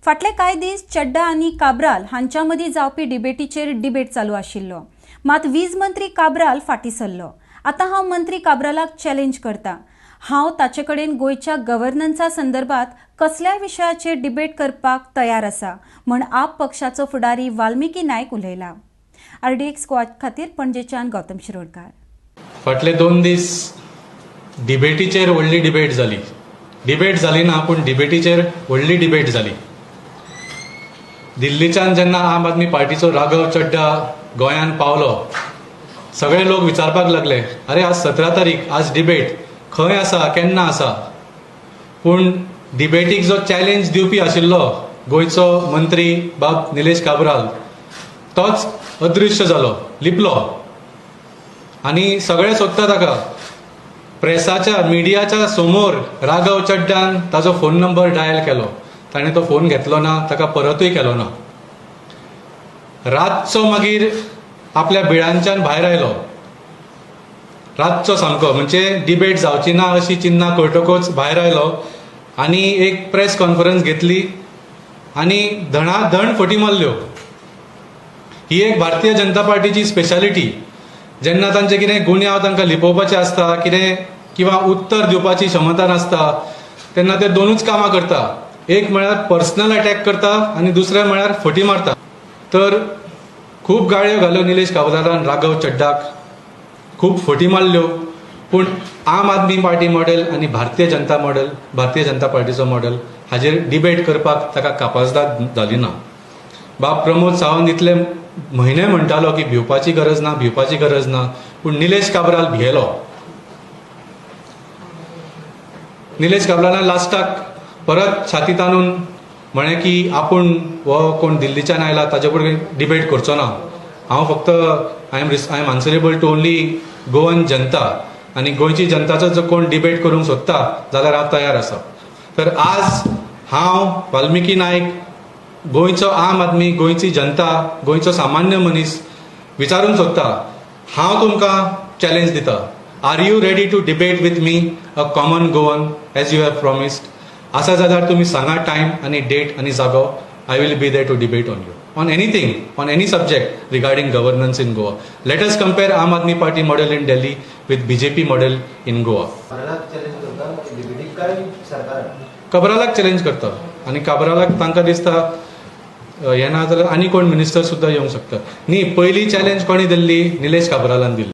फाटले कांय दीस चड्डा आनी काब्राल हांच्या मदीं जावपी डिबेटीचेर डिबेट चालू आशिल्लो. मात वीज मंत्री काब्राल फाटीं सरलो. आतां हांव मंत्री काब्रालाक चॅलेंज करता. हांव ताचे कडेन गोंयच्या गव्हर्नन्सा संदर्भात कसल्याय विशयाचेर डिबेट करपाक तयार आसा म्हण आप पक्षाचो फुडारी वाल्मिकी नायक उलयला. आरडीएक्स गोवा खातीर पणजेच्यान गौतम शिरोडकार. फाटले 2 दीस डिबेटीचेर व्हडली डिबेट जाली. डिबेट जाली ना, पूण डिबेटीचेर व्हडली डिबेट जाली. दिल्लीच्यान जेन्ना आम आदमी पार्टीचो राघव चड्डा गोंयांत पावलो, सगळे लोक विचारपाक लागले, अरे आज 17 तारीख, आज डिबेट खंय आसा, केन्ना आसा? पूण डिबेटीक जो चॅलेंज दिवपी आशिल्लो गोंयचो मंत्री बाब निलेश काब्राल, तोच अदृश्य जालो, लिपलो. आनी सगळे सोदता ताका. प्रेसाच्या, मिडियाच्या समोर राघव चड्डान ताजो फोन नंबर डायल केलो. ताणें तो फोन घेतलो ना, ताका परतूय केलो ना. रातचो मागीर आपल्या बिळांच्यान भायर आयलो, रातचो सामको, म्हणजे डिबेट जावची ना अशी चिन्हां कळटकूच भायर आयलो आनी एक प्रेस कॉन्फरन्स घेतली आनी धणाधण फटी मारल्यो. ही एक भारतीय जनता पार्टीची स्पेशालिटी. जेन्ना तांचे कितें गुन्यांव तांकां लिपोवपाचे आसता, कितें किंवा उत्तर दिवपाची क्षमता नासता, तेन्ना ते दोनूच कामां करता. एक म्हळ्यार पर्सनल अटॅक करता आनी दुसरें म्हळ्यार फटी मारता. तर खूब गाळयो घाल्यो निलेश काब्रालान राघव चड्डाक, खूब फटी मारल्यो. पूण आम आदमी पार्टी मॉडेल आनी भारतीय जनता मॉडेल, भारतीय जनता पार्टीचो मॉडेल हाजेर डिबेट करपाक ताका कापाजदाद जाली ना. बाब प्रमोद सावंत इतले म्हयने म्हणटालो की भिवपाची गरज ना, भिवपाची गरज ना, पूण निलेश काब्राल भियेलो. निलेश काब्रालान लास्टाक परत छाती ताणून म्हळें की आपूण हो कोण दिल्लीच्यान आयला ताजे कडेन डिबेट करचो ना, हांव फक्त I am answerable to only Goan जनता, आनी गोंयची जनताचो जो कोण डिबेट करूंक सोदता जाल्यार हांव तयार आसा. तर आज हांव वाल्मिकी नायक, गोंयचो आम आदमी, गोंयची जनता, गोंयचो सामान्य मनीस विचारूंक सोदता, हांव तुमकां चॅलेंज दिता, are you ready to debate with me a common Goan as you have promised? आसा जाल्यार तुमी सांगा टायम आनी डेट आनी जागो. I will be there to debate on you on anything, on any subject regarding governance in Goa. Let us compare Aam Aadmi Party model in Delhi with BJP model in Goa. काब्रालाक challenge करता आनी काब्रालाक तांकां दिसता हें ना जाल्यार आनी कोण minister सुद्दां येवंक शकता. न्ही, पयली चॅलेंज कोणी दिल्ली? निलेश काब्रालान दिल्ली.